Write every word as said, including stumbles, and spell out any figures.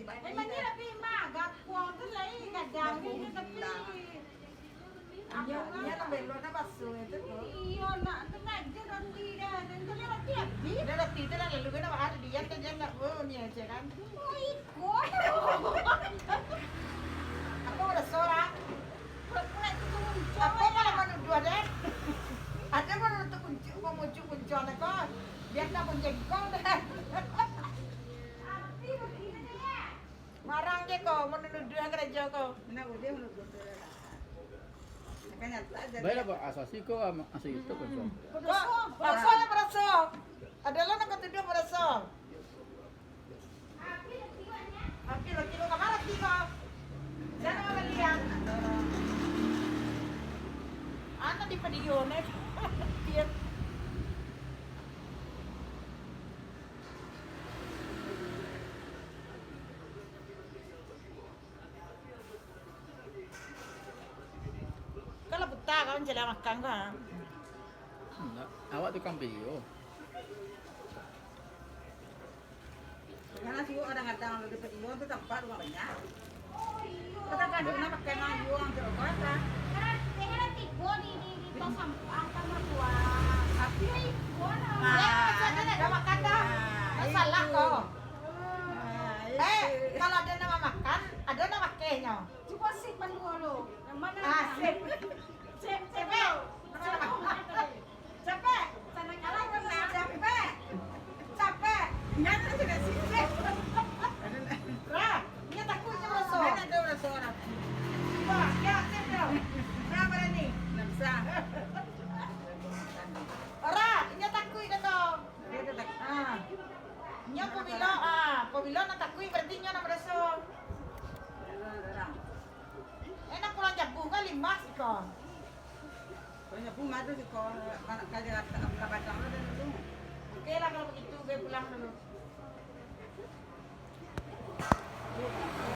Emang dia tapi mah gakuang tu lain kadang ni tapi. Iya, iya, nak belok nak basuh itu tu. Iya, nak sengaja roti dah. Dan tu roti habis. Dah roti tu dah lalu kena bahar dia tu je nak, oh, ni aja kan. Oh, ikut. Apa udah sorak? Apa malah manuduh ada? Ada manuduh kunci, mau muncul kunci anak kau. Biar tak kunci kau dah. Marang je ko, manuduah karajo ko. Nah, udah manuduah tu lah. Makanya tak jadi. Baiklah, Pak, asasi ko, am-, asasi itu, Pak. Kok, kok ada paraso? Adalah nak tuduh paraso. Oke, oke, lo kamar lagi ko. Jangan maliang. Anak di padion, eh. Dia. Kalau buta, kau mencari makan, kan? Enggak. Awak tukang piyo. Karena siwak kadang-kadang lalu dapat iwak tu tampak rumah banyak. Kata kan, nak pakai nang iwak, orang terobos, kan? Karena, karena tigo di, di, di tong sampah, kan, mertua. Tapi, iwak lah. Nah, eh, macam mana dah makan dah? Nah, masalah itu. Kau. Nah, eh, itu. Kalau ada nama makan, ada nama pakainya. Cuba sip pandua lo. Yang mana? Ah, sip. Sip, sip, sip. Capek. Sana kalah kena capek. Capek. Ingat tu sudah sip. Rah, ingat aku je raso. Mana ada raso orang? Wah, ya, sip dah. Rah, berani. Ndak bisa. Rah, ingat aku dah kau. Dia dah tak. Ah. Nyo pabilo, ah, pabilo nak takui berarti nyo nak baraso. Eh, nak pulang jabu kan limas iko. Pulang jabu madu siko, nak kaja ka padang lah dulu. Oke lah kalau begitu, gue pulang dulu.